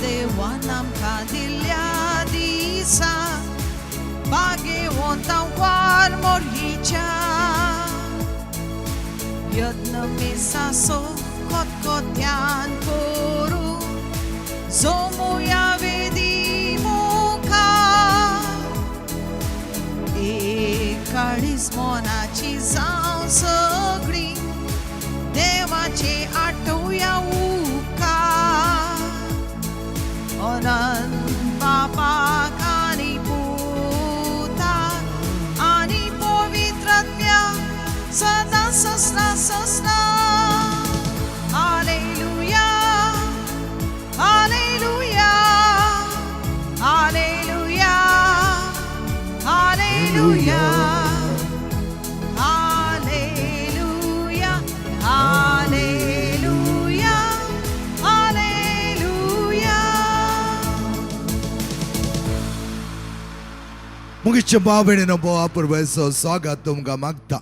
देवान आमकां दिल्ल्या दिसा बागेवंता वार मोरयेच्या यत्न मिसासो खतखत्यान करू जोमुया वेदी मुखार एक काळीज मनाची जावं सगळी देवाचे आठोवया उपकार अनंत बापाक आनी पुताक आनी पवित्रात्म्या सदां ससना ससना. Hallelujah, hallelujah, hallelujah, hallelujah, hallelujah, hallelujah, hallelujah. मुगीच्या भाव भयणीनो, भाव पुरवैचो स्वागत तुमकां मागता.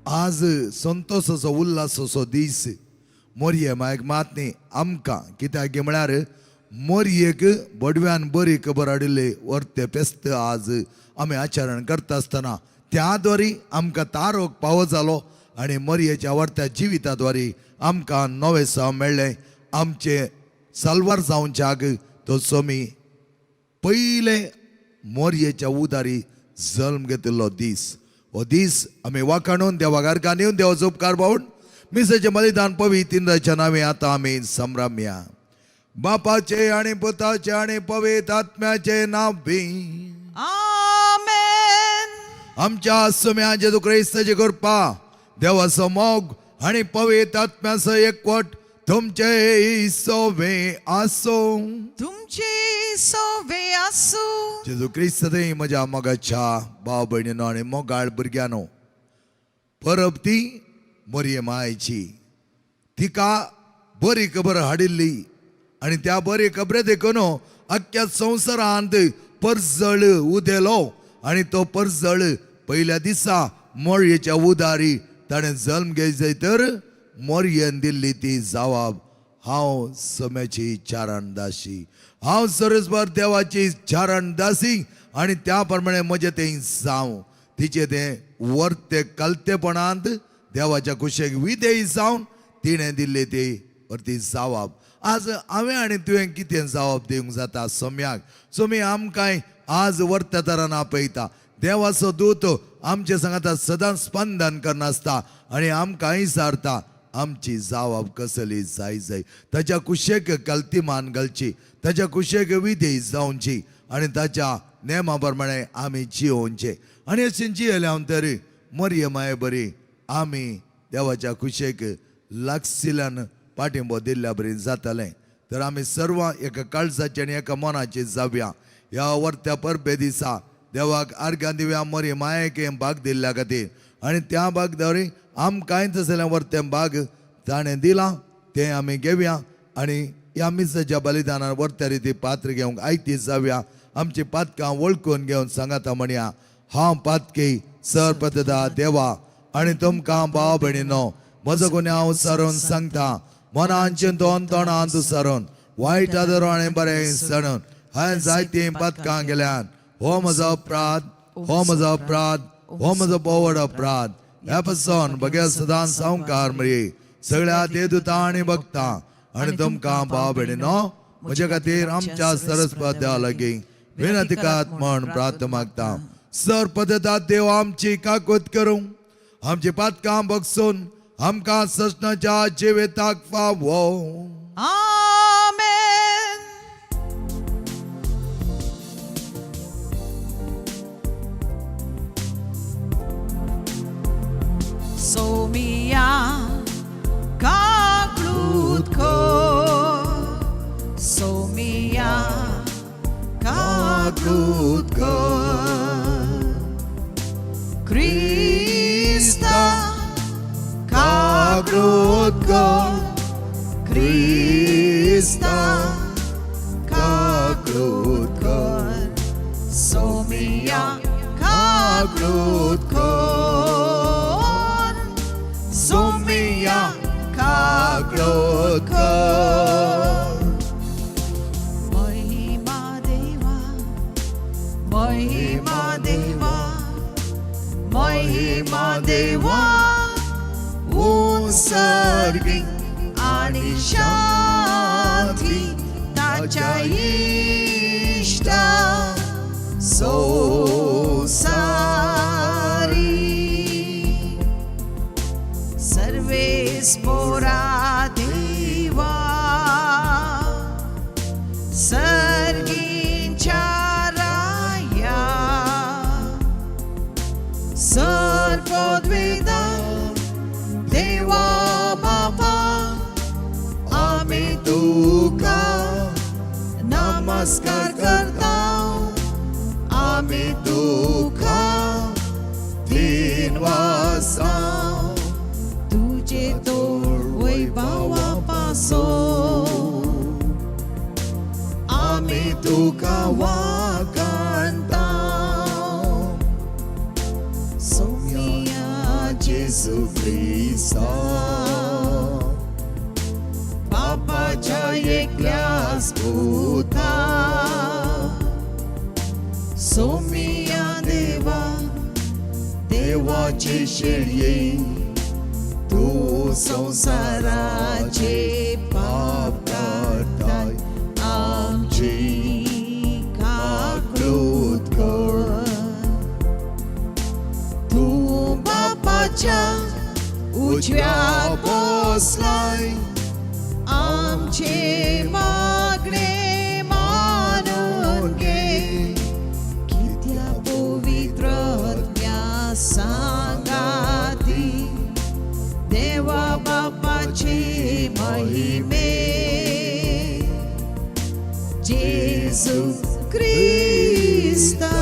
आज संतोसाचो उल्हासाचो दीस. मोरये मायक मात न्ही आमकां, कित्याक म्हळ्यार मोरयेक बडव्यान बरी खबर हाडिल्ली वर्ते फेस्त आज आमी आचरण करता आसतना त्या द्वारी आमकां तारोक पावो जालो आनी मोरयेच्या वर्त्या जिविता द्वारी आमकां नवें साव मेळ्ळें. आमचें साल्वार जावच्याक तो सोमी पयले मोरयेच्या उदारी जल्म घेतिल्लो दीस. हो दीस आमी वाखाणून देवा गारकान येवन देवाचो उपकार पावून मिसाचें बलिदान पवित्र नांवे आतां आमी संभ्रमया. बापाचे आनी पुताचे आनी पवित्र आत्म्याचे नांव बी. आमेन. आमच्या सुम्या जेजू क्रिस्ताची कृपा, देवाचो मोग आनी पवित्र आत्म्याचो एकवट तुमचे सोवे आसूं. तुमची सोवे आसूं. जेजू क्रिस्त थंय म्हज्या मोगाच्या भाव भयणीनो आनी मोगाळ भुरग्यांनो, परब ती मोरये मायची. तिका बरी खबर हाडिल्ली आनी त्या बरी खबरे देखून अख्ख्या संवसारांत परजळ उदेलो आनी तो परजळ पयल्या दिसा मोरयेच्या उदारी ताणें जल्म घेयचो तर मोरयेन दिल्ली ती जवाब, हांव सम्याची चारण दाशी, हांव सरसभर देवाची चारण दासी आनी त्या प्रमाणे म्हजें तें जावं. तिचें तें वर्ते कलतेपणांत देवाच्या कुशेक विधेयी जावन तिणें दिल्ली ती वर्ती जवाब. आज हांवें आनी तुवें कितें जवाब दिवंक जाता सोम्याक? सोमी आमकां आज वर्त्या तरान आपयता. देवाचो दूत आमचे सांगाता सदांच स्पंदन करनासता आनी आमकां विचारता, आमची जवाब कसली जाय जाय? ताच्या कुशेक कलती मान घालची, ताच्या कुशेक विधेयी जावची आनी ताच्या नेमा प्रमाणे आमी जियोवचे. आनी अशें जियेले हांव तरी मरये माये बरी आमी देवाच्या कुशेक लागशिल्ल्यान पाठिंबो दिल्ल्या बरी जातालें. तर आमी सर्वां एका काळजाची आनी एका मनाची जावया. ह्या वर्त्या परबे दिसा देवाक आर्गां दिवया मरी मायेक हें भाग दिल्ल्या खातीर आनी त्या भाग दवरी आमकांय तसलें वर्तें भाग ताणें दिलां तें आमी घेवया आनी ह्या मिसाच्या बलिदानार वर्त्या रिती पात्र घेवंक आयती जावया. आमची पातकां वळखून घेवन सांगाता म्हणया, हांव पातकी सर पददा देवा आनी तुमकां भाव भयणीनो म्हजो गुन्यांव सारून सांगता. मनान चिंतून तोंडांत सारून वायट आदर आनी बरें सणून हांवें जायतीं पातकां गेल्यान. हो म्हजो अपराध, हो म्हजो अपराध, हो म्हजो बोवड अपराध. ह्या पासून बगैर सदां सावकार मरे सगळ्या देवदूतां आनी भक्तां आनी तुमकां भाव भयणीनो म्हज्या खातीर आमच्या सरस्पत देवा लागीं विनंती करात म्हण प्रार्थना मागता. सर पदतात देव आमची काकूत करूं, आमची पातकां बगसून आमकां ससनाच्या जिविताक फावो. आमेन. सोमिया काकळूत कर, सोमिया काकळूत कर, क्रिस्ता काकळूत कर, क्रिस्ता काकळूत कर, सोमिया काकळूत कर, सोमिया काकळूत कर. सर्गी आनी शांती ताच्या इश्टा संवसारी. सर्वेस्पोरा देवा, सर्गींच्या राया, सर्वोद्वेदा देवा बापा, आमी तुका नमस्कार करता, आमी तुका दिनवासा, तुजे तोड वैभवा पासो आमी तुका वाखाणता. सोम्या जेजू क्रिस्ता, बापाच्या एकल्याच पुता, सोमिया देवा, देवाचे शेळये, तूं संवसाराचे पाप काडटाय, आमची काकळूत कर. तूं बापाच्या उजव्या बसलाय, आमचे मागणे मानून घे, कित्या पवित्र आत्म्या सांगाती देवा बापाचे महिमे जेजू क्रिस्ता,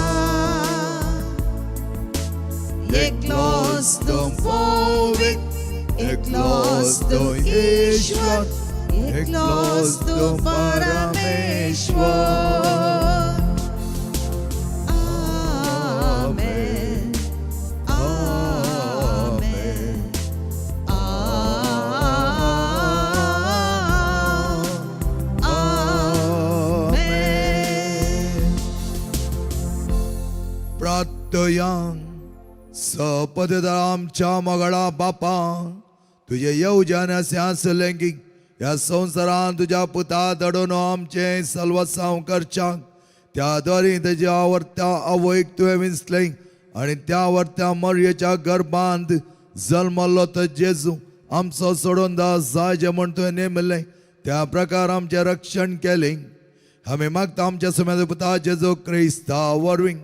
एकलोच तूं पवित्र, एकलोच तूं ईश्वर, एकलोच तूं परमेश्वर. आमेन, आमेन, आमेन. प्रार्थया. सपददा आमच्या मगळा बापा, तुझे येवजण अशें आसलें की ह्या संवसारान तुज्या पुता दडून आमचें सल्वसांव करच्याक त्या द्वारे तेज्या आवडत्या आवयक तुवें विंचलें आनी त्या आवडत्या मरयेच्या गर्भांत जल्मल्लो तो जेजू आमचो सोडून दा जाय म्हण तुवें नेमिल्लें, त्या प्रकार आमचें रक्षण केलें. आमी मागता आमच्या सुम्या पुता जेजू क्रिस्ता वरवीं.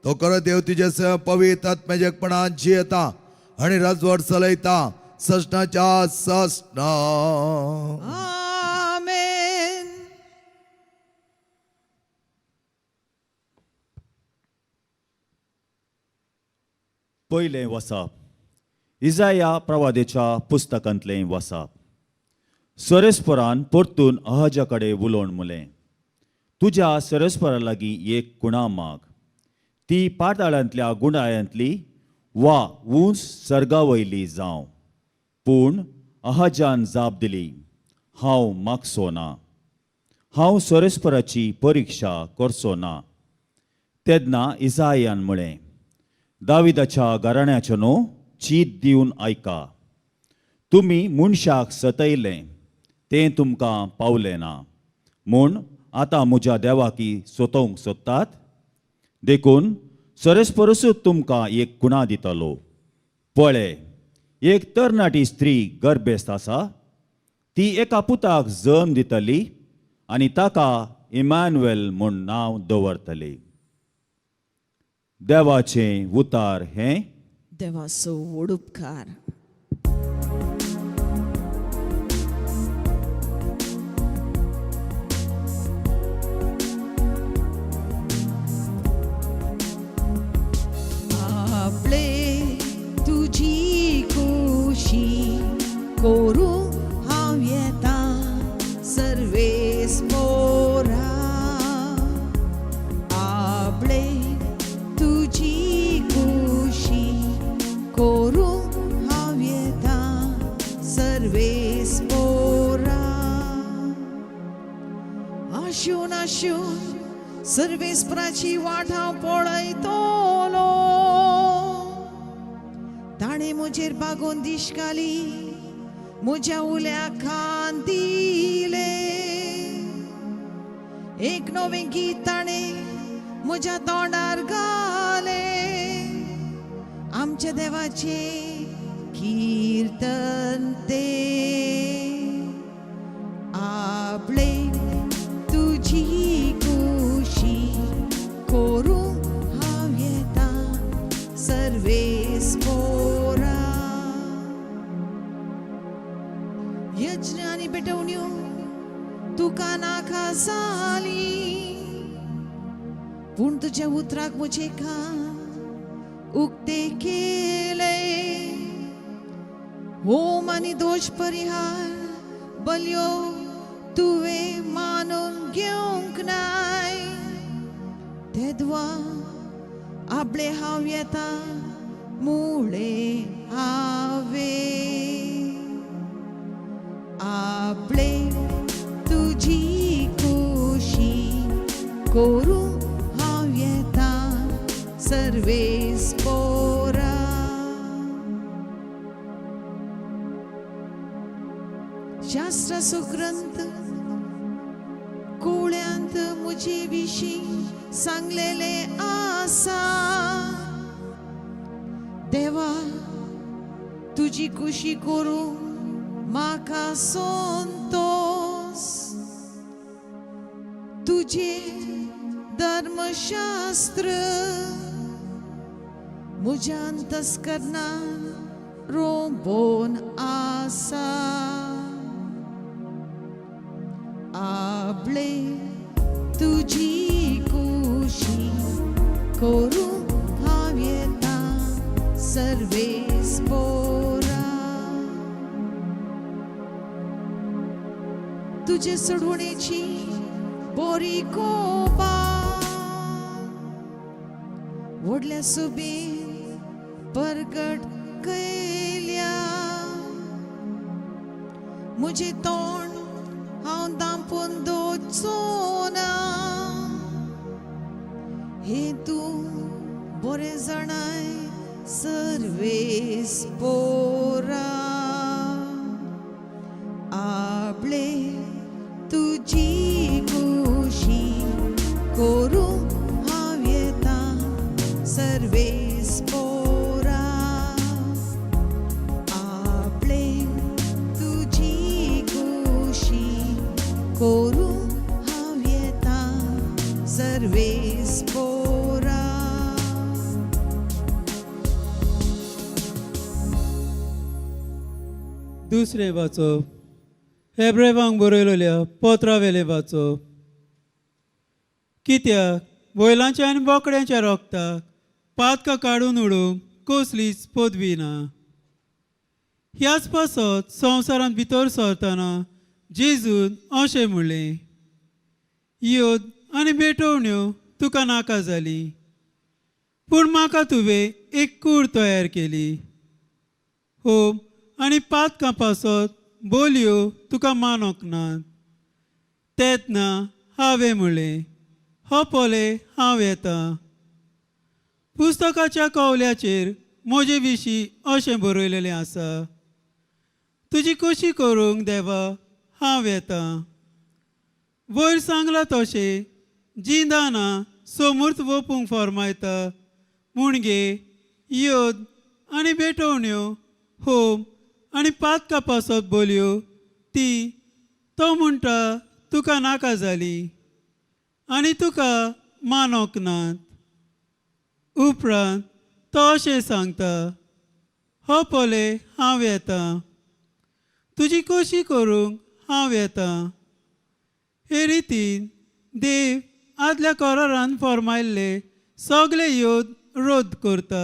तो खरो देव तुझे पवित्र आत्म्याच्या जियेता आणि राजवट चलयता ससनाच्या ससना. आमेन. पयलें वसाप. इजाया प्रवादेच्या पुस्तकांतलें वसाप. सरेस्परान परतून अहजा कडेन उलोवन म्हणलें, तुज्या सरेस्परा लागीं एक कुणा माग, ती पाताळांतल्या गुणायांतली वा उंच सर्गा वयली जावं. पूण अहजान जाप दिली, हांव मागचो ना, हांव सरेस्पराची परिक्षा करचो ना. तेन्ना इजायान म्हळें, दाविदाच्या घराण्याचें न्हू, चीत दिवन आयका. तुमी मनशाक सतयलें तें तुमकां पावलें ना, म्हूण आतां म्हज्या देवाकी सोतोवंक सोदतात. देखून सरस परसूच तुमकां एक कुणा दितलो. पळय, एक तरणाटी स्त्री गर्भेस्त आसा, ती एका पुताक जल्म दितली आनी ताका इमानुएल म्हूण नांव दवरतली. देवाचें उतार हें. देवाचो व्हड उपकार. आपले तुजी खुशी करूं हांव येता सर्वेस्पोरा, आपले तुजी खुशी करूं हांव येता सर्वेस्पोरा. आशून आशून सर्वेस्पराची वाट हांव पळयतलो, ताणें म्हजेर बागोवन दीश घाली. म्हज्या उल्या खान दिले. एक नवें गीत ताणें म्हज्या तोंडार घालें, आमच्या देवाचें कीर्तन तें. आपले तुजी खुशी करूंक हांव येता सर्वेस्पोरा. यज्ञ आनी पेटवण्यो तुका नाका जाली, पूण तुज्या उतराक म्हजे कान उक्ते केले. होम आनी दोश परिहार बलयो तुवें मानून घेवंक नाय. तेदवा आपले हांव येता मुळे हांवें. आपले तुजी खुशी करूंक हांव येता सर्वेस्पोरा. शास्त्राचो ग्रंथ कोळ्यांत म्हजे विशीं सांगलेलें आसा. देवा तुजी खुशी करूंक म्हाका संतोस, तुजें धर्मशास्त्र म्हज्या अंतस्करणान रोंबोन आसा. आपले तुजी खुशी करूंक हांव येता सर्वेस्पोरा. तुजे सोडवणेची बोरी कोबा व्हडल्या सुबेन परगट केल्या. म्हजें तोंड हांव दांपून दवरचो ना, हें तूं बरें जाणाय सर्वेस्पोरा. आपले तुजी खुशी करूंक हांव येता सर्वेस्पोरा. आपले तुजी खुशी करूंक हांव येता सर्वेस्पोरा. दुसरें वाचप हेब्रेवांक बरयलेल्या पत्रावेलें वाचप. कित्याक बैलांच्या आनी बोकड्यांच्या रोगताक पातकां काडून उडोवंक कसलीच पदवी ना. ह्याच पासत संवसारांत भितर सरतना जेजून अशें म्हणलें, योद आनी भेटवण्यो तुका नाका जाली, पूण म्हाका तुवें एक कूड तयार केली. होम आनी पातकां पासत बोलयो तुका मानोंक नात. तेन्ना हांवें म्हणलें, हो पळय हांव येतां. पुस्तकाच्या कवल्याचेर म्हजे विशीं अशें बरयलेलें आसा, तुजी कशी करूंक देवा हांव येतां. वयर सांगलां तशें जिंदाना सोमूर्त वोपूंक फॉर्मायता मुणगे योद आनी भेटवण्यो होम आनी पातकां पासत बोलयो ती तो म्हणटा तुका नाका जाली आनी तुका मानोंक नात. उपरांत तो अशें सांगता, हो पळय हांव येतां, तुजी कशी करूंक हांव येतां. हे रितीन देव आदल्या करारान फॉर्मायल्ले सगळे योद रद्द करता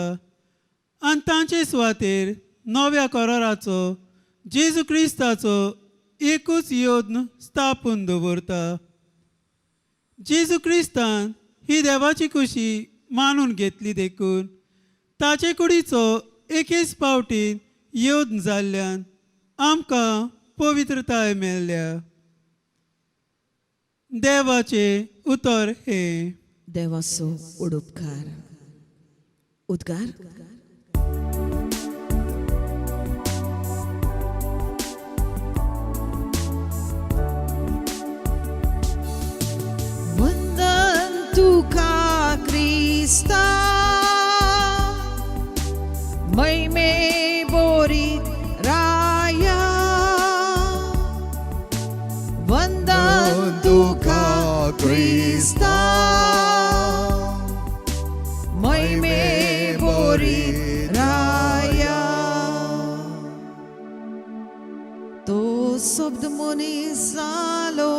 आनी तांचे सुवातेर नव्या कराराचो जेजू क्रिस्ताचो एकूच योद्न स्थापून दवरता. जेजू क्रिस्तान ही देवाची खुशी मानून घेतली देखून ताचे कुडीचो एकेच फावटीन योद्न जाल्ल्यान आमकां पवित्रताय मेळ्ळ्या. देवाचें उतर हें. देवाचो उडुपकार उद्गार. क्रिस्ता महिमे बोरी राया. तो शब्द मनीस जालो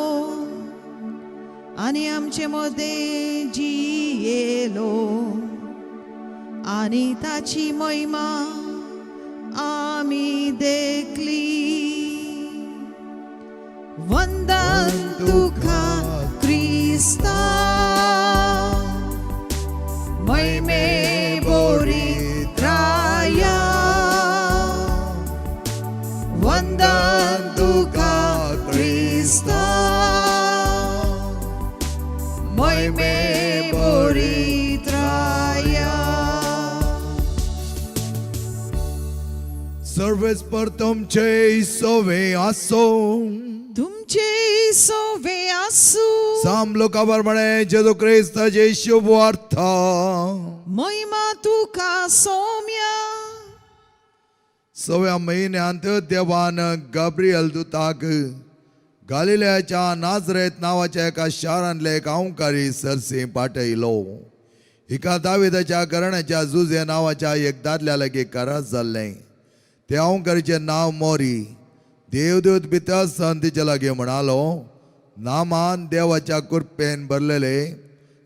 आनी आमचे मदें जियेलो आनी ताची महिमा आमी देखली. वंदन तुका क्रिस्ता महिमे बोरी राया. वंदन तुका क्रिस्ता महिमे बोरी राया. सर्वेस्पर तुमचे सोवे आसो. तुमचे सोवे आसूं. साम लोका प्रमाणे जेजू क्रिस्ताचे शुभ वार्ता. महिमा तुका सोम्या. सव्या म्हयन्यांत देवान गाब्रियल दुताक गालिलयाच्या नाजरेत नांवाच्या एका शारांतले एक अंवकारी सरसी पाठयलो. हिका दाविदाच्या घराण्याच्या जुजे नांवाच्या एक दादल्या लागीं करार जाल्लें. ते अंवकारीचें नांव मोरी. देवदूत भितर आसतना तिच्या लागीं म्हणालो, नामान देवाच्या कृपेन भरलेले,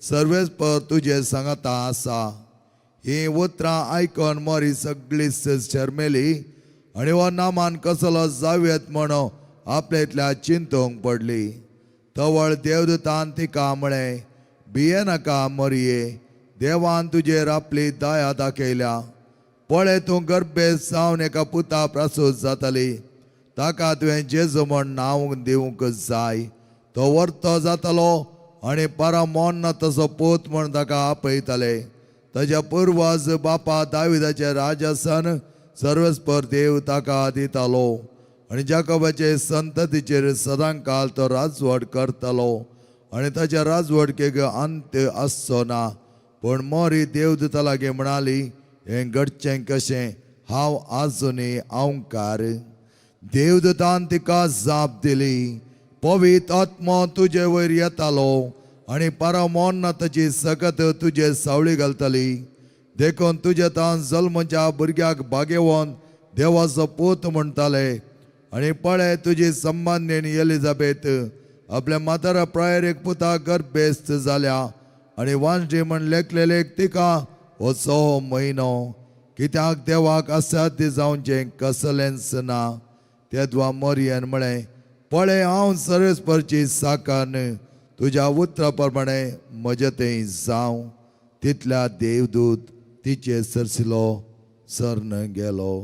सर्वेस्पर तुजे सांगाता आसा. ही उतरां आयकून मोरी सगळी शर्मेली आनी हो नामान कसलो जावयेत म्हण आपल्या चिंतूंक पडली. तवळ देवदूतान तिका म्हळें, भियेनाका मोरये, देवान तुजेर आपली दया दाखयल्या. पळय, तूं गर्भेस्त जावन एका पुता प्रासूत जातली. ताका तुवें जेजू म्हण नांव दिवंक जाय. तो वर्तो जातलो आनी परामोन्न तसो पूत म्हण ताका आपयतले. ताच्या पुर्वज बापा दाविदाचे राजासन सर्वस्पर देव ताका दितालो आनी जाकोबाचे संततीचेर सदांकाल तो राजवट करतलो आनी ताच्या राजवटकेक अंत आसचो ना. पूण मोरी देवदूता लागीं म्हणाली, हें घडचें कशें? हांव आजुनूय अंवकार. देवदूतान तिका जाप दिली, पवित्र आत्मो तुजे वयर येतालो आनी परमोन्न ताची सकत तुजे सावळी घालतली. देखून तुजे तान जल्मच्या भुरग्याक भागेवन देवाचो पूत म्हणटाले. आनी पळय, तुजी संबंदीन एलिजाबेथ आपल्या म्हातारा प्रायर एक पुता गर्भेस्त जाल्या आनी वांजडी म्हण लेखलेले तिका हो सो म्हयनो, कित्याक देवाक असाध्य जावचें कसलेंच ना. तेदवा मोरयेन म्हळें, पळय, हांव सर्वेस्परची साकान, तुज्या उतरा प्रमाणे म्हजें तें जावं. तितल्या देवदूत तिचे सरसिलो सरन गेलो.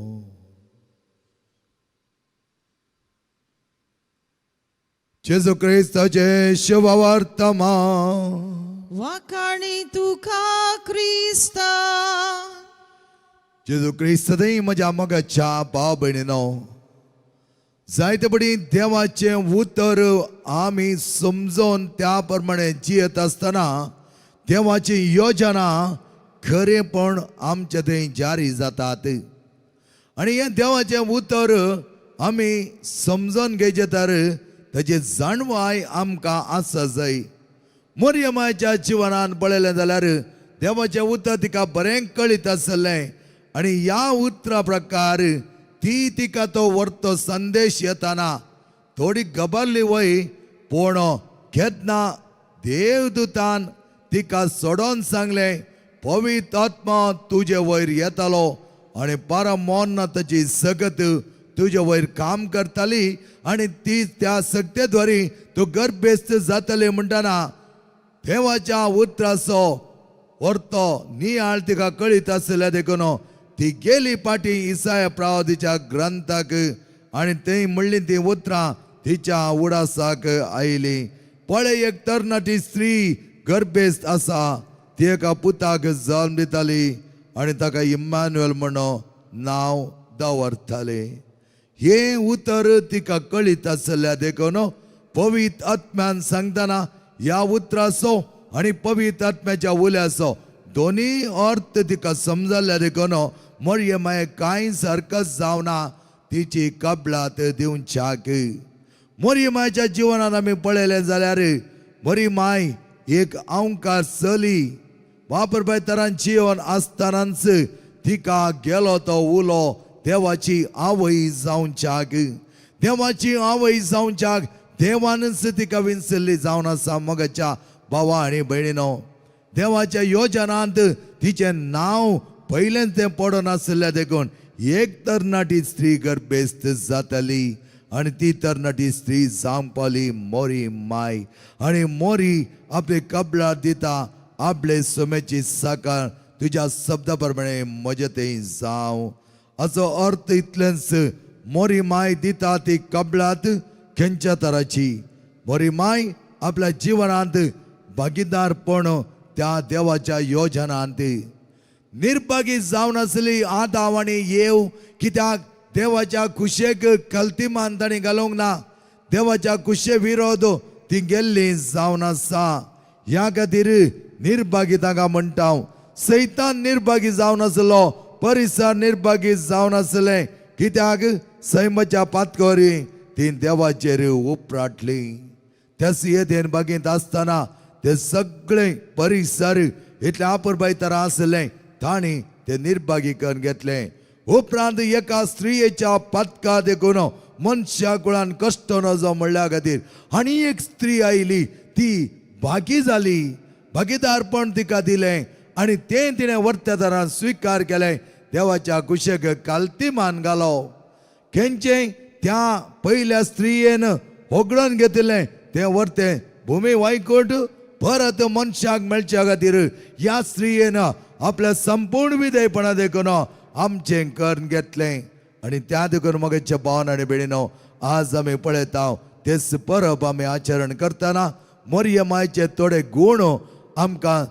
जेजू क्रिस्ताचे शुभवर्तमान. वाखाणी तुका क्रिस्ता. जेजू क्रिस्त सदांय म्हज्या मोगाच्या भाव भयणीनो, जायते पडी देवाचें उतर आमी समजून त्या प्रमाणे जियेत आसतना देवाची योजना खरेपण आमचे थंय जारी जातात. आनी हें देवाचें उतर आमी समजून घेयचें तर ताची जाणवाय आमकां आसा जाय. मोरयमाच्या जिवनान पळयलें जाल्यार देवाचें उतर तिका बरें कळीत आसलें आनी ह्या उतरा प्रकार ती तिका तो व्हरतो संदेश येताना थोडी गबरली वय. पूण केन्ना देवदूतान तिका सोडोन सांगलें, पवित्र आत्मा तुजे वयर येतालो आनी परमोन्न ताची सगत तुजे वयर काम करताली आनी ती त्या सक्तेद्वारी तूं गर्भेस्त जातली म्हणटना देवाच्या उतराचो व्हरतो नियाळ तिका कळीत आसल्या. देखून ती गेली पाटी इसाया प्रावदीच्या ग्रंथाक आनी थंय म्हणली ती उतरां तिच्या उडासाक आयली. पळय, एक तरणाटी स्त्री गर्भेस्त आसा, ती एका पुताक जल्म दिताली आनी ताका इम्मानुएल म्हण नांव दवरताले. हें उतर तिका कळीत आसल्या देखून पवित्र आत्म्यान सांगतना ह्या उतराचो आनी पवित्र आत्म्याच्या उल्याचो दोनी अर्थ तिका समजल्या. देखून मरियमाय कांय सारकच जावना तिची कबलात दिवच्याक. मोरयमाच्या जिवनान आमी पळयलें जाल्यार मरी माय एक आंवकार चली बापर तरान जिवन आसतनाच तिका गेलो तो उलो देवाची आवय जावच्याक, देवाची आवय जावच्याक देवानच तिका विंचल्ली जावन आसा. मगाच्या भावा आनी भयणीनो, देवाच्या योजनांत तिचें नांव पयलेंच तें पडून आशिल्लें देखून एक तरणाटी स्त्री गर्भेस्त जाताली आनी ती तरणाटी स्त्री जावंक पावली मोरी माय. आनी मोरी आपली कबलात दिता, आपले सुमेची साकार तुज्या शब्दा प्रमाणे म्हजें तें जावं. हाचो अर्थ इतलेंच, मोरी माय दिता ती कबलात खंयच्या तराची. मोरी माय आपल्या जिवनांत भागीदारपण त्या देवाच्या योजनांत. निर्भागी जावन आसली आदाव आनी येव, कित्याक देवाच्या कुशेक कल्तिमान तांणी घालूंक ना, देवाच्या कुशे विरोध ती गेल्ली जावन आसा. ह्या खातीर निर्भागी तांकां म्हणटा हांव. सैतान निर्भागी जावन आसलो, परिसर निर्भागी जावन आसलें, कित्याक सैमाच्या पातकोरी ती देवाचेर उपराटली. त्याच येदेन बागेंत आसतना ते सगळे परिसर इतले आपुरबाय तरा आसलें, तांणी ते निर्भागी करून घेतलें. उपरांत एका स्त्रियेच्या पातका देखून मनशा कुळान कश्ट नजो म्हणल्या खातीर आनी एक स्त्री आयली, ती भागी जाली, भागीदारपण तिका दिलें आनी तें तिणें वर्त्या तरान स्विकार केलें. देवाच्या कुशेक कालती मान घालो. खेंचें त्या पयल्या स्त्रियेन होगडून घेतिल्लें तें वर्तें भुमी वायकूट परत मनशाक मेळच्या खातीर ह्या स्त्रियेन आपल्या संपूर्ण विधेयपणा देखून आमचें करून घेतलें. आनी त्या देखून मगेच्या भावन आनी भयणीनो, आज आमी पळयता तेच परब आमी आचरण करतना मोरये मायचे थोडे गूण आमकां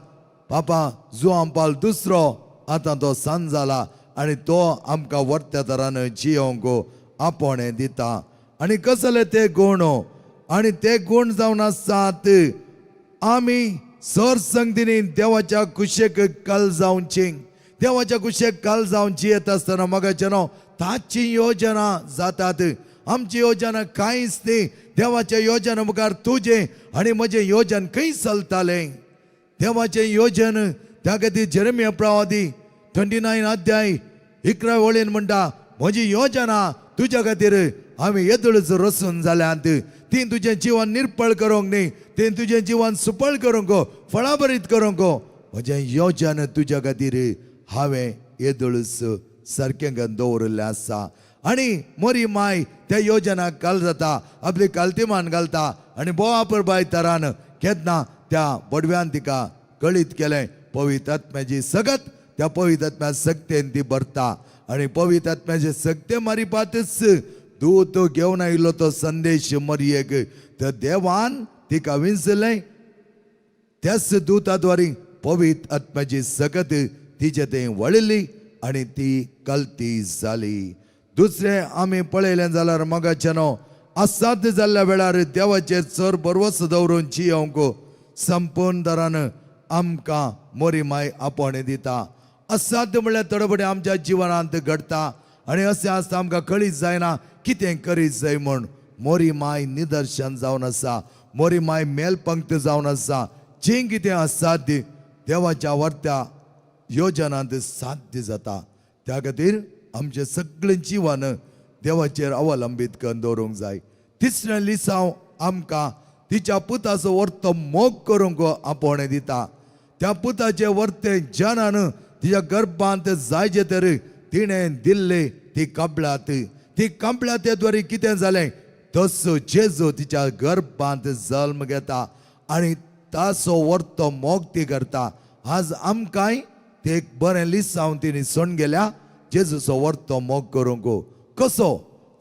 पापा जुआं पाल दुसरो आतां तो सांज जाला आनी तो आमकां वर्त्या तरान जियोंक आपोवणें दिता. आनी कसले ते गूण आनी ते गूण जावन आसात, आमी सर संगतीनी देवाच्या कुशेक कल जावची. देवाच्या कुशेक कल जावन जियेत आसतना मगाचें न्हू ताची योजना जातात, आमची योजना कांयच न्ही. देवाच्या योजना मुखार तुजें आनी म्हजें योजन खंय चलतालें? देवाचें योजन त्या खातीर जेरेमिया प्रवादी 29 अध्याय 11 वळीन म्हणटा, म्हजी योजना तुज्या खातीर आमी येदोळच रसून जाल्यांत, ती तुजें जिवन निर्पळ करूंक न्ही, ती तुजें जिवन सुपळ करूंक, फळाभरीत करूंक. म्हजें योजन तुज्या खातीर हांवें येदोळच सारकें करून दवरिल्लें आसा. आनी मोरी माय त्या योजनाक काल जाता, आपली कालतीमान घालता आनी बोवापर तरान केन्ना त्या बडव्यान तिका कळीत केलें पवित्र आत्म्याची सगत, त्या पवित्र आत्म्या सक्तेन ती भरता आनी पवित्र आत्म्याचे सक्ते मारिपातच दूत घेवन आयिल्लो तो संदेश मरयेक, तर देवान तिका विंचलें. त्याच दूताद्वारे पवित्र आत्म्याची सकत तिचे थंय वळिल्ली आनी ती कलती जाली. दुसरें आमी पळयलें जाल्यार मगाचें न्हू असाध्य जाल्ल्या वेळार देवाचेर चड भरवंसो दवरून जियोंक संपूर्ण दरान आमकां मोरी माय आपोवणें दिता. असाध्य म्हणल्यार थोडे आमच्या जिवनांत घडटा आनी अशें आसता आमकां कळीत जायना कितें करीत जाय म्हूण. मोरी माय निदर्शन जावन आसा, मोरी माय मेलपंक्त जावन आसा. जें कितें असाध्य देवाच्या वर्त्या योजनांत साध्य जाता. त्या खातीर आमचें सगळें जिवन देवाचेर अवलंबीत करून दवरूंक जाय. तिसरें लिसांव आमकां तिच्या पुताचो वर्तो मोग करूंक आपोवणें दिता. त्या पुताचे वर्ते जनान तिच्या गर्भांत जायचे तर तिणें दिल्ले ती कबलात, ती कबलाते द्वारे कितें जालें, तसो जेजू तिच्या गर्भांत जल्म घेता आनी ताचो वर्तो मोग ती करता. आज आमकांय ते एक बरें लिसांव तिणी सोण गेल्या, जेजूचो वर्तो मोग करूंक. कसो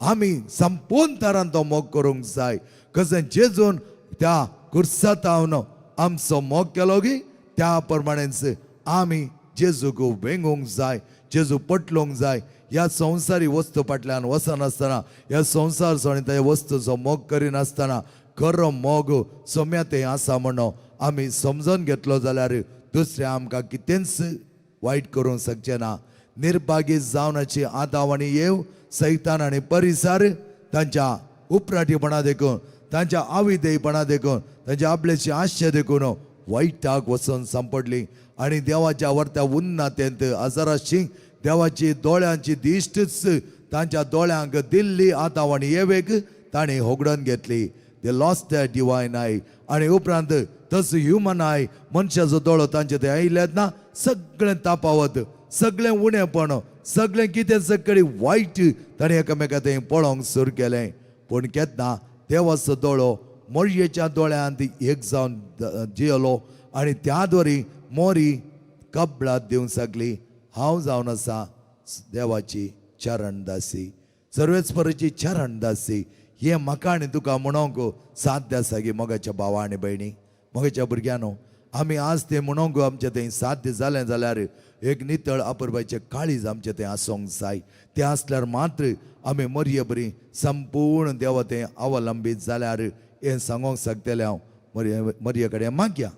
आमी संपूर्ण तरान तो मोग करूंक जाय. कशें जेजून त्या कुर्सातावन आमचो मोग केलो की त्या प्रमाणेच आमी जेजूक वेंगूंक जाय, जेजू पटलोवंक जाय. ह्या संवसारी वस्तू फाटल्यान वचनासतना, ह्या संवसार आनी त्या वस्तूचो मोग करिनासतना खरो मोग सोम्या तें आसा म्हणून आमी समजून घेतलो जाल्यार दुसरें आमकां कितेंच वायट करूंक शकचें ना. निर्भागी जावनाची आदाव आनी येव, सैतान आनी परिसर तांच्या उपराटीपणा देखून तांच्या आविदेयपणा देखून तांच्या आपल्याची आशा देखून वायटाक वचून सांपडली आनी देवाच्या वर्त्या उन्नातेंत आजाराशी देवाची दोळ्यांची दिश्टच तांच्या दोळ्यांक दिल्ली आतां आनी येवेक तांणी होगडून घेतली. They lost the divine eye. आनी उपरांत तस ह्युमन I, मनशाचो दोळो तांचे ते आयल्यात ना, सगळें तापावत, सगळें उणेपण, सगळें कितें सगळें वायट ताणें एकामेका थंय पळोवंक सुरू केलें. पूण केन्ना देवाचो दोळो मोरयेच्या दोळ्यांत एक जावन जियेलो आनी त्या द्वारी मोरी कबलात दिवंक शकली, हांव जावन आसा देवाची चरणदासी, सर्वेस्पराची चरणदासी. हें म्हाका आनी तुका म्हणोंक साध्य आसा की मोगाच्या भावा आनी भयणी, मोगाच्या भुरग्यांनो, आमी आज तें म्हणोंक आमचें थंय साध्य जालें जाल्यार एक नितळ अपुरबायचें काळीज आमचें थंय आसूंक जाय. तें आसल्यार मात्र आमी मरये बरी संपूर्ण देवा तें अवलंबीत जाल्यार हें सांगोंक शकतलें हांव. मरये मरये कडेन मागया,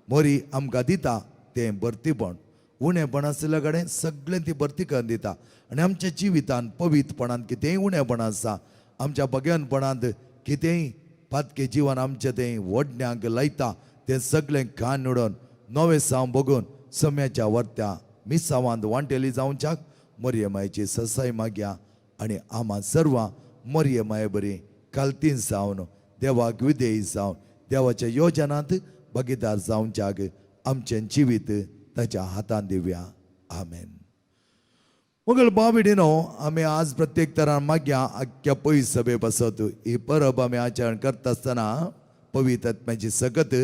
मोरी आमकां दिता तें भरतीपण, उणेपण आशिल्ल्या कडेन सगळें ती भरती करून दिता. आनी आमच्या जिवितान पवित्रपणान कितेंय उणेपण आसा, आमच्या भगवनपणांत कितेंय पातके जिवन आमचें तें वडण्यांक लायता, तें सगळें खान उडोवन नवें साव बगून सम्याच्या वर्त्या मिसावांत वांटेली जावच्याक मरये मायची ससाय मागया. आनी आमा सर्वां मरये माये बरी कालतीन जावन देवाक विधेयी जावन देवाच्या योजनांत भागीदार जावच्याक आमचें जिवीत ताच्या हातान दिवया. आमेन. मगल बाविडिनो, आमी आज प्रत्येक तरान मागया आख्ख्या पयस सभे पासत ही परब आमी आचरण करता आसतना पवित्र आत्म्याची सकत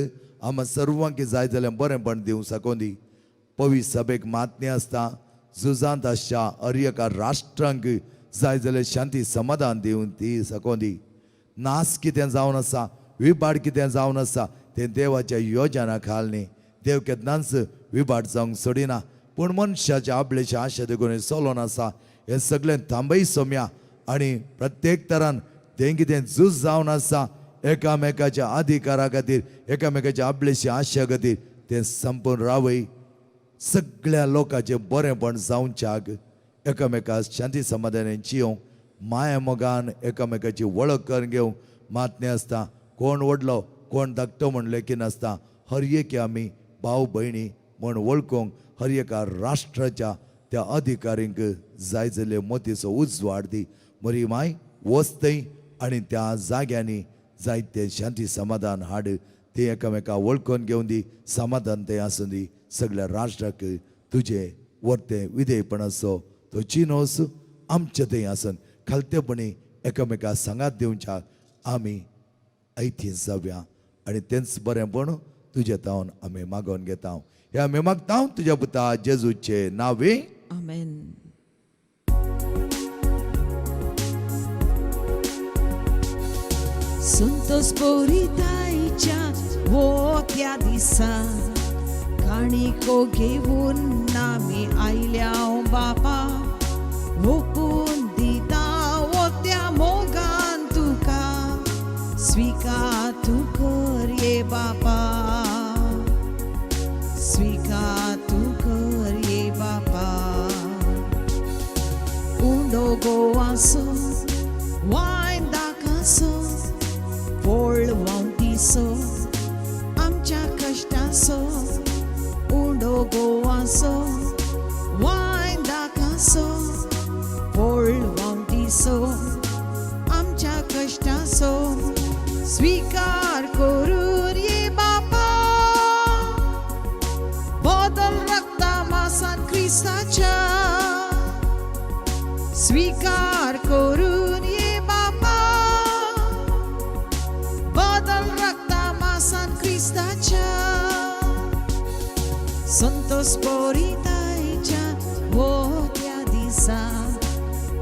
आमा सर्वांक जाय जाल्यार बरेंपण दिवंक सकों दी. पवित्र सभेक मातणी आसता झुजांत आसच्या हर एका राष्ट्रांक जाय जाल्यार शांती समाधान दिवन ती सकों दी. नास कितें जावन आसा, विबाड कितें जावन आसा तें देवाच्या योजना खाल न्ही. देव केन्नाच विबाड जावंक सोडिना, पूण मनशाच्या आपलेच्या आशा देखून चलोन आसा. हें सगळें थांबय सोम्या. आनी प्रत्येक तरान तें कितें झूज जावन आसा एकामेकाच्या अधिकारा खातीर, एकामेकाच्या आपलेच्या आशा खातीर, तें संपूर्ण रावय. सगळ्या लोकांचें बरेंपण जावच्याक एकामेका शांती समाधानान जियोंक, माया मोगान एकामेकाची वळख करून घेवंक मात न्ही आसता कोण व्हडलो कोण धाकटो म्हण लेखिनासता हर एक आमी भाव भयणी म्हण वळखूंक हर एका राष्ट्राच्या त्या अधिकारींक जाय जाल्ले मोतीचो उजवाड दी. मरी माय वच थंय आनी त्या जाग्यांनी जायते शांती समाधान हाड. ते एकामेका वळखून घेवन दी, समाधान तें आसूं दी. सगळ्या राष्ट्राक तुजें वर्तें विधेयपणाचो तो चिनोस आमचे थंय आसून खालतेपणी एकामेका सांगात दिवच्याक आमी ऐथी जावया. आनी तेंच बरेंपण तुजे तावन आमी मागोवन घेता. हे आमी मागता तुज्या पुता जेजूचे नावे. आमेन. संतोष पोरितायच्या वो त्या दिसा काणिको घेवन आमी आयल्या बापा, ओपून दिता वो त्या मोगान तुका, स्विकार तूं कर ये बापा, स्विकार तूं कर ये बापा. उंडो गोवासो वायन दाकासो पोळ वावटीसो आमच्या कश्टासो, उंडो गोवासो वायन दाकासो पोळ वावटीसो आमच्या कश्टासो, स्विकार करून ये बापा, बदल रक्ता मासान क्रिस्ताच्या, स्वीकार करून ये बापा, बदल रक्ता मासान क्रिस्ताच्या. संतोष पोरितायच्या हो त्या दिसा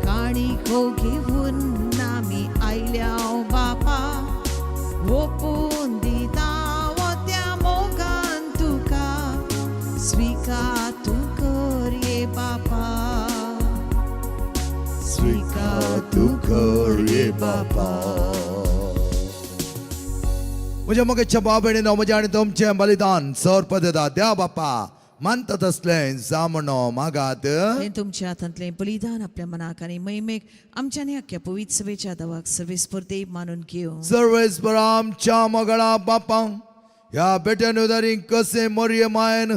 काणिको घेवन आमी आयल्या बापा, ओपून दिता वो त्या मोगान तुका, स्विकार तूं कर ये बापा, स्विकार तूं कर ये बापा. म्हज्या मोगाच्या भाव भयणीनो, म्हज्या आनी तुमचें बलिदान सर पदता द्या बापा मानता तसलें जामणो मागात. हें तुमच्या हातांतलें बलिदान आपल्या मनाक आनी महिमेक आमच्यानी अख्ख्या पवित्र सभेच्या दवाक सर्वेस्पर देव मानून घेवं. सर्वेस्पर आमच्या मगळा बापां, ह्या बेट्यान कसें मोरये मायन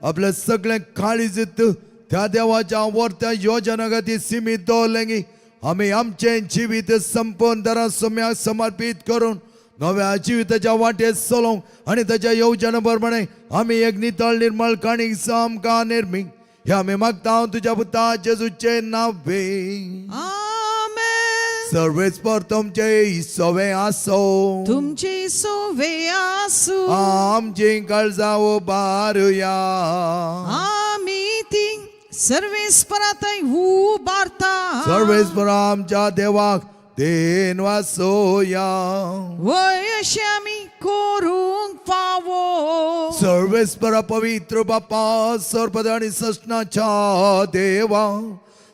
आपलें सगळें काळीज त्या देवाच्या वर्त्या योजना खातीर सिमीत दवरलें, आमी आमचें जिवीत संपूर्ण दरा सम्याक समर्पीत करून नव्या जिविताच्या वाटेर चलोवंक आनी ताच्या येवजणे प्रमाणे आमी एक नितळ निर्मळ काणीक आमकां निर्मी, हे आमी मागता तुज्या पुता जेजूचे नावे. आमेन. सर्वेस्पर तुमचे सवे आसो. तुमचे सोवे आसू. आमची काळजां उबारुया. आमी ती सर्वेस्परातय उबारता. सर्वेस्पर आमच्या देवाक then वासोया. वय अशें आमी करूंक फावो. सर्वेस्पर पवित्र बापा, सर्पद आनी ससनाच्या देवा,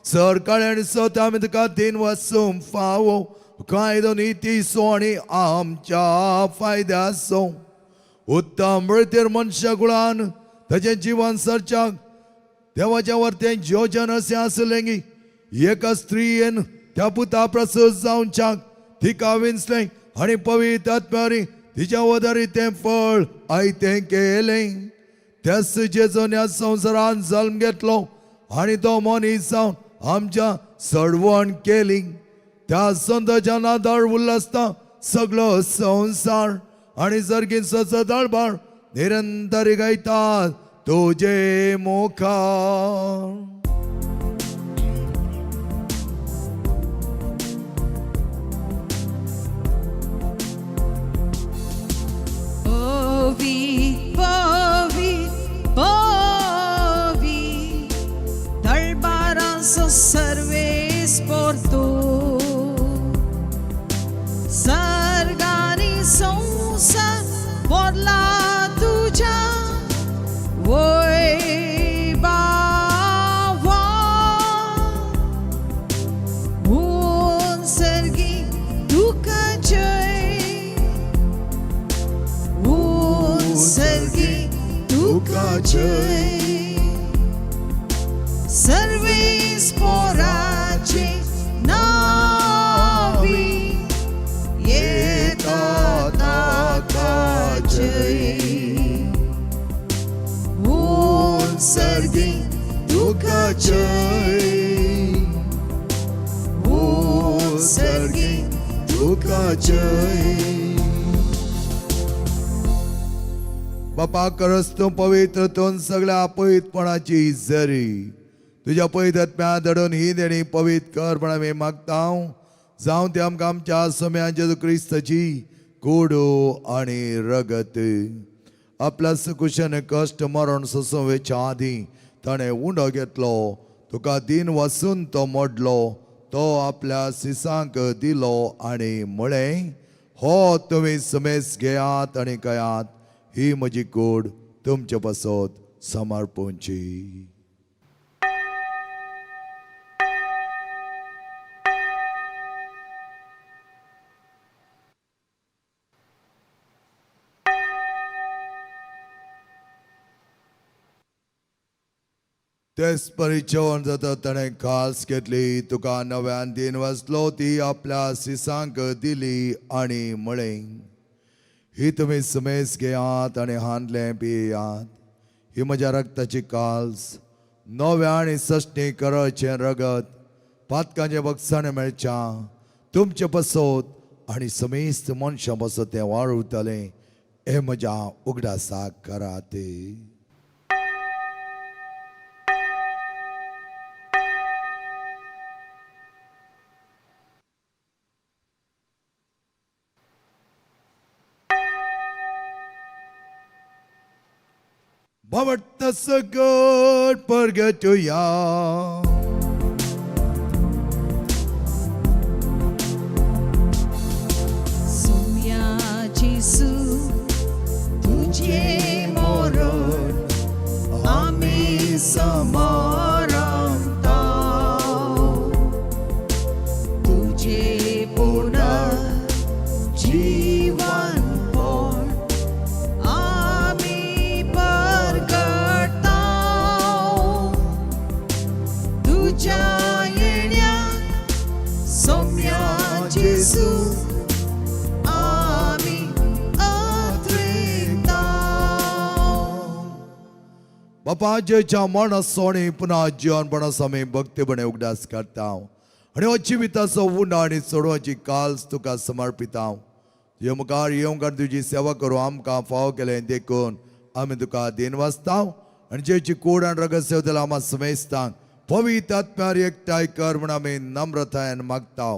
सरकाळ आनी सत आमी तुका then वासूंक फावो. कायदो नितीचो आनी आमच्या फायद्याचो उत्तम वृत्तीर मनशा कुळान ताचें जिवन सरच्याक देवाच्या वरतें योजन अशें आसलें की एका स्त्रियेन त्या पुता प्रसूत जावच्याक तिका विंचलें आनी पवित्र आत्म्यारी तिच्या वदारी तें फळ आयतें केलें. त्याच जेजून ह्या संवसारान जल्म घेतलो आनी तो मनीस जावन आमच्या सडवण केली. त्या संताच्या नादार उल्लासता सगळो संवसार आनी सर्गीन सदळबार निरंतर गायतात तुजे मुखार. पवी पवी पवी दळबारांचो सर्वेस्पर तूं, सर्गानी संवसार भरला तुज्या वैभावान. ऊन सर्गी तुका जय, ऊन सर्गी तुका जय, सर्वेस्पराचे नावी येता ताका जय. ऊन सर्गी तुका जय, ऊन सर्गी तुका जय. बापा, करस तूं पवित्र तूं सगळ्या पवित्रपणाची जरी तुज्या पवित्र आत्म्या धाडून ही देणी पवित्र कर म्हण आमी मागता. जावं ते आमकां आमच्या सम्या जेजू क्रिस्ताची कोडो आनी रगत. आपल्या सुकुशन कश्ट मरण सोंसोवेच्या आदीं ताणें उंडो घेतलो, तुका दिन वासून तो मोडलो, तो आपल्या सिसांक दिलो आनी म्हळें, हो तुमी समेस घेयात आनी कयात, ही म्हजी कूड तुमचे पासत समर्पूंची. तेच परी जेवण जाता ताणें खास घेतली, तुका नव्यान दिन वाचलो, ती आपल्या सिसांक दिली आनी म्हळें, ही तुमी समेस घेयात आनी हांदलें पियात, ही म्हज्या रक्ताची काल्स, नव्या आनी सश्टी करचें रगत, पातकांचें बक्षाण मेळच्या तुमचे पासत आनी समेस्त मनशां पासत तें वाळवतलें, हें म्हज्या उगडासाक करात. भवत सगट परगटुया. सोम्या जेजू तुझे मरण आमी समरता, तुझे पुनर जीवन पण आमी परगटता. जेजू आमी अत्रेकता. बापा जेच्या मरणाचो आनी पुन्हा जिवनपणाचो आमी भक्तीपणे उगडास करता आनी हो जिविताचो उंडा आनी चडोवची काल्स तुका समर्पिता. तुजे मुखार येवंक आनी तुजी सेवा करूं आमकां फावो केलें देखून आमी तुका देन वाचता आनी जेची कोड आनी रगत सेवतल्या आमा समेस्तांक पवित्र आत्म्यार एकठांय कर म्हूण आमी नम्रतायेन मागता.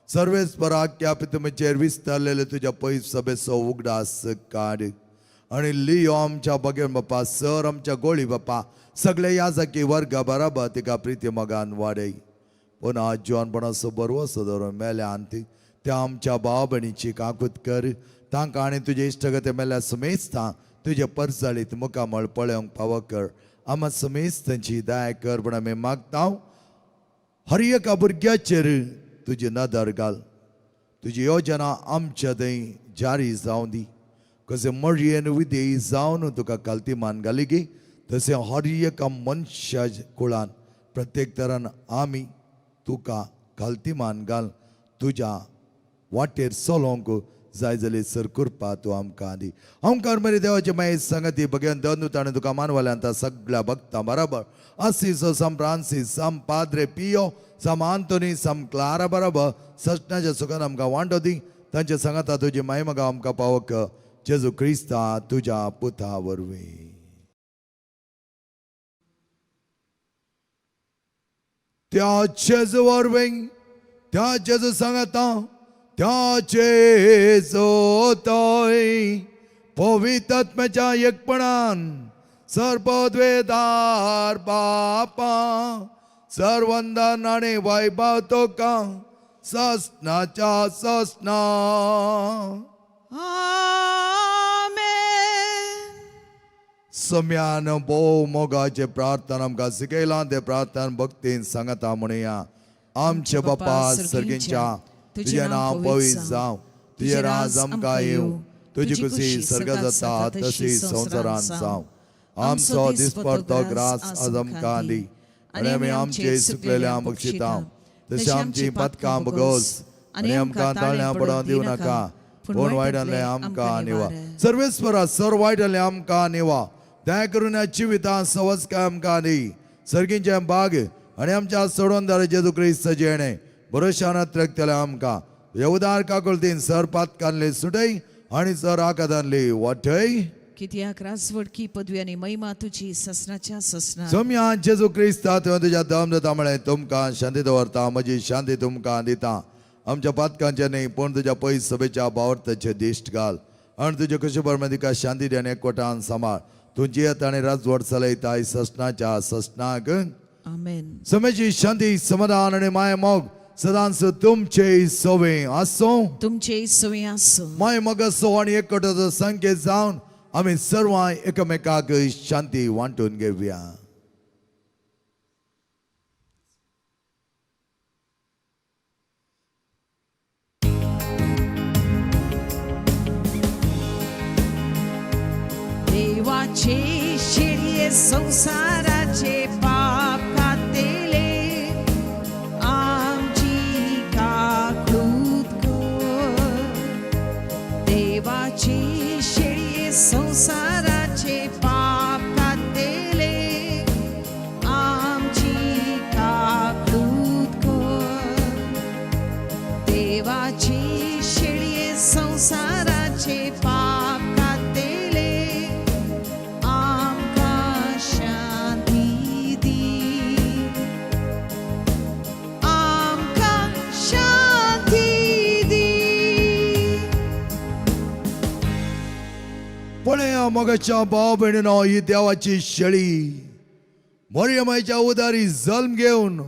सर्वेस्पराक पितुमेचेर विस्तारलेले तुज्या पयस सभेचो उगडास काड आनी लियो आमच्या बगेन बापा सर आमच्या गोळी बापा सगळे याजकी वर्गा बराबर तिका प्रिती मोगान वाडय. पुन्हा जिवनपणाचो बरवसो धरून मेल्या आनी त्या आमच्या भाव भयणीची काकूत कर. तांकां आनी तुजे इश्टगते मेल्या समेस्तां तुजे परजळीत मुखामळ पळोवंक पावो कर. आमा समेस्तांची दया कर म्हूण आमी मागता. हर एका भुरग्याचेर तुजी नदर घाल. तुजी योजना आमच्या थंय जारी जावं दी. कशें मळयेन विधेयी जावन तुका कालती मान घाली गी तशें हर एका मनशा कुळान प्रत्येक तरान आमी तुका कालती मान घाल. तुज्या वाटेर चलोवंक जाय जाल्यार सर कृपा तूं आमकां दी. ओंकार मरे देवाचे मागीर संगती बगेन दोन ताणें तुका मानवल्यान त्या सगळ्या भक्तां बराबर आसिसो सम फ्रांसीस सम पाद्रे पियो सम आंतोनी सम क्लारा बराबर सचनाच्या सुखान आमकां वांटो दी. तांच्या सांगाता तुजी मायमगा आमकां पावक जेजू क्रिस्ता तुज्या पुता वरवीं. त्या जेजू वरवीं त्या जेजू सांगाता त्या जेजू पवित्र आत्म्याच्या एकपणान सर्वद्वेदार बापा सर्वंदन आनी वैभव तुका ससनाच्या ससना. आमेन. सम्यान भोव मोगाचे प्रार्थना आमकां शिकयलां ते प्रार्थना भक्तीन सांगता म्हणया. आमचे बापा सर्गींच्या तुजें नांव पवित्र जावं, तुजें राज आमकां येवं, तुजी खुशी सर्गात जाता तशी संवसारांत जावं. आमचो दिसपडतो ग्रास आज आमकां दी आनी आमी आमचे सुकलेल्या बक्षिता तशें आमची पातकां बगोस आनी आमकां ताळ्यां पडोवन दिवं नाका पूण वायटांतलें आमकां निवा. सर्वेस्परा सर वायटांतलें आमकां निवा. दया करून ह्या जिवितांत सवस्काय आमकां दी. सर्गींचें बाग आनी आमच्या सोडवणदार जेजू क्रिस्त जेणे भरोशान रक्तले आमकां तुज्या उदार काकुळतीन सर पातकांतले सुटय आनी सर आकादांतली वाटय. कित्याक राजवडकी पदवी आनी महिमा तुजी ससनाच्या ससना. सोम्या जेजू क्रिस्ता तुवें तुज्या दम दिता म्हळें तुमकां शांती दवरता म्हजी शांती तुमकां दिता. आमच्या पातकांचे न्ही पूण तुज्या पयस सभेच्या बावर्थाचे दिश्ट घाल आनी तुजे कशें बरें तिका शांती दी आनी एकवटान सांबाळ. तूं जियेत आनी राजवट चलयताय ससनाच्या ससनाक. आमेन. समेची शांती समाधान आनी माय मोग सदांच तुमचे सवे आसूं. तुमचे सवे आसूं. माय मोगाचो आनी एकवटाचो संकेत जावन आमी सर्वां एकामेकाक शांती वांटून घेवया. देवाचे शेळये संसाराचे पाप कातेले आमची काकूत कर. देवाचे शेळये संसाराचे पाप कातेले आमची काकूत कर. देवाचे शेळये संसाराचे पाप कातेले आमकां शांती दी. आमकां शांती दी. पळया मोगाच्या भाव भयणीनो ही देवाची शेळी मरियमायच्या उदारी जल्म घेवन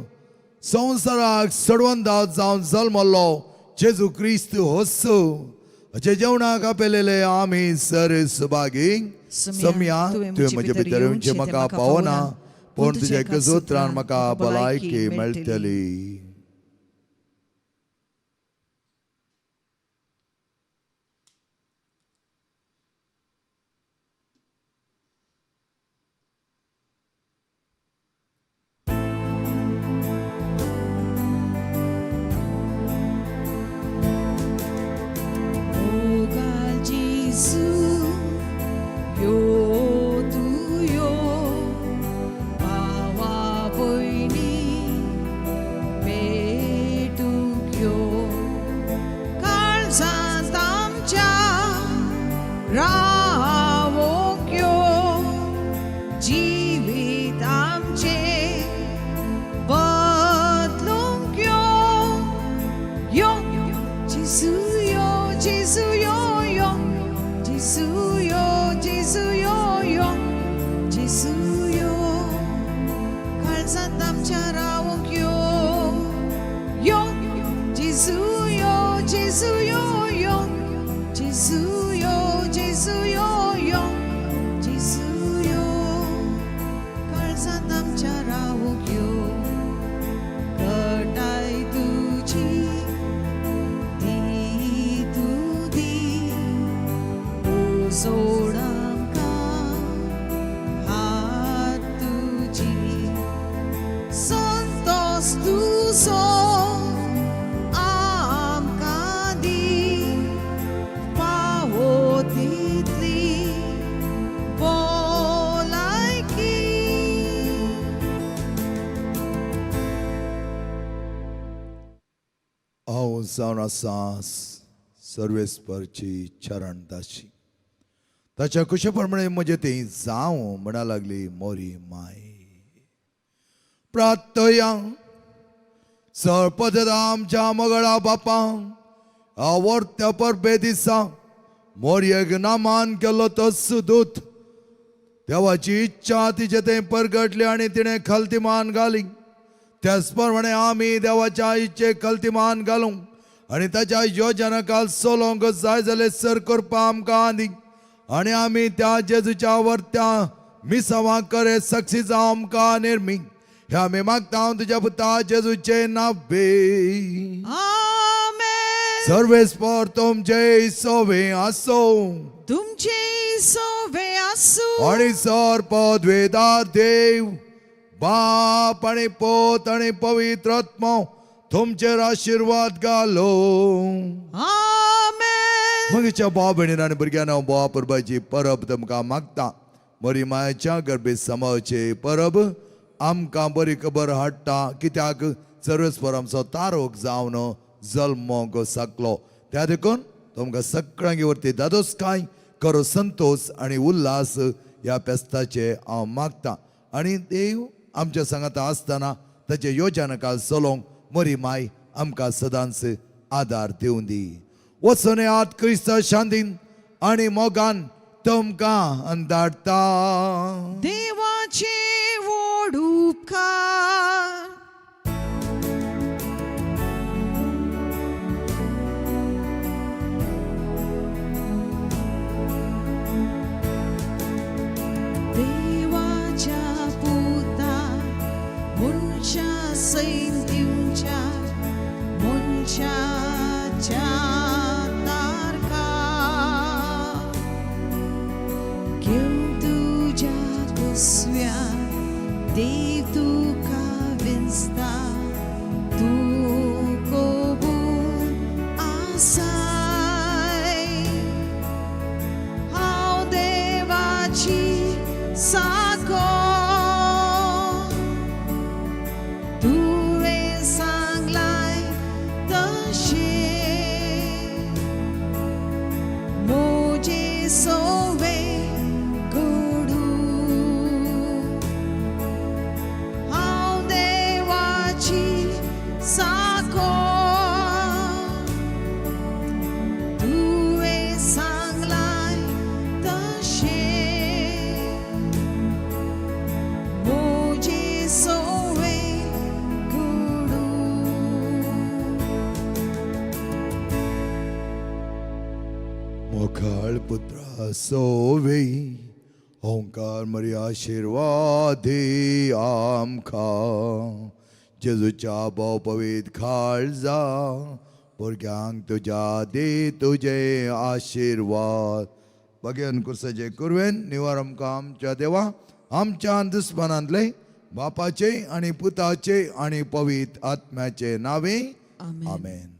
संवसाराक सडवंदा जावन जल्मल्लो जेजू क्रिस्त होसो हाचे जेवणाक आपयलेले आमी सर सुभागी. सम्या तुवें म्हजे भितर येवचें म्हाका पावना पूण तुज्या एका सूत्रान म्हाका भलायकी मेळटली. काळजांत आमच्या रावोंक यो जिवीत आमचें बदलूंक यो यो जेजू यो जेजू यो यो जेजू यो जेजू यो यो जेजू यो काळजांत आमच्या रावूंक यो यो जेजू यो जेजू यो यो जेजू यो जेजू यो यो जेजू यो काळजांत आमच्या रावूंक यो घटाय तुजी दी तूं दी उजोड आमकां हात तुजी संतोस तुजो आमकां दी पावो तितली भलायकी. हांव जावन आसा सर्वेस्परची चरण दाशी ताच्या कुशे प्रमाणे म्हजें तें जावं म्हणा लागली मोरी माय. प्रार्थया. सरपद आमच्या मगळा बापा आवडत्या परबे दिसा मोरयेक नामान केलो तो सुदूत देवाची इच्छा तिचे तें परगटली आनी तिणें खलती मान घाली. त्याच प्रमाणे आमी देवाच्या इच्छेक खलती मान घालूंक आनी ताच्या योजनाकाल चलोवंक जाय जाल्यार सर करपा आमकां आदी आनी आमी त्या जेजूच्या वर्त्या मिसावां करे सक्सी जावं आमकां निर्मी. हे आमी मागता हांव तुज्या पुता जेजूचे नावे. आमेन. सर्वेस्पर तुमचे सोवे आसो तुमचे सोवे आसूं. आणि सर पदवेदार देव बाप आणि पोत आणि पवित्र आत्मो तुमचेर आशिर्वाद घालो. आमेन. मगेच्या भाव भयणीन आनी भुरग्यांनो भावा परबाची परब तुमकां मागता. बरी मायाच्या गर्भे समावचे परब आमकां बरी खबर हाडटा कित्याक सर्वेस्पर आमचो तारोक जावन जल्मोंक सकलो. त्या देखून तुमकां सगळ्यांक वरती दादोसकाय करो संतोष आनी उल्हास ह्या फेस्ताचे हांव मागता आनी देव आमच्या सांगाता आसतना ताचे योजनकाल चलोवंक मरी माय आमकां सदांच आदार दिवं दी. वचून येयात क्रिस्त शांतीन आनी मोगान तुमकां अंदाडता. देवाचे व्हड उपकार. देवाच्या पुता मनशा सैन दिवच्या मनशाच्या तारखा घेवन तुज्या कुसव्या देव तुका विंचता तूं कबूल आसाय. हांव देवाची साको तुवें सांगलाय तशें म्हजे सोवे घडूं. हांव देवाची साको तुवें सांगलाय तशें म्हजे सोवे घडूं. मोखाळ पुत्रा सोवे ओंकार मरी आशिर्वादी आमकां जेजूच्या भोव पवित्र खाळजा भुरग्यांक तुज्या दी तुजे आशिर्वाद. बगेन कुर्साचे कुरवेन निवार आमकां आमच्या देवा आमच्या दुस्मानांतले बापाचे आनी पुताचे आनी पवित्र आत्म्याचे नावे. आमेन. आमेन.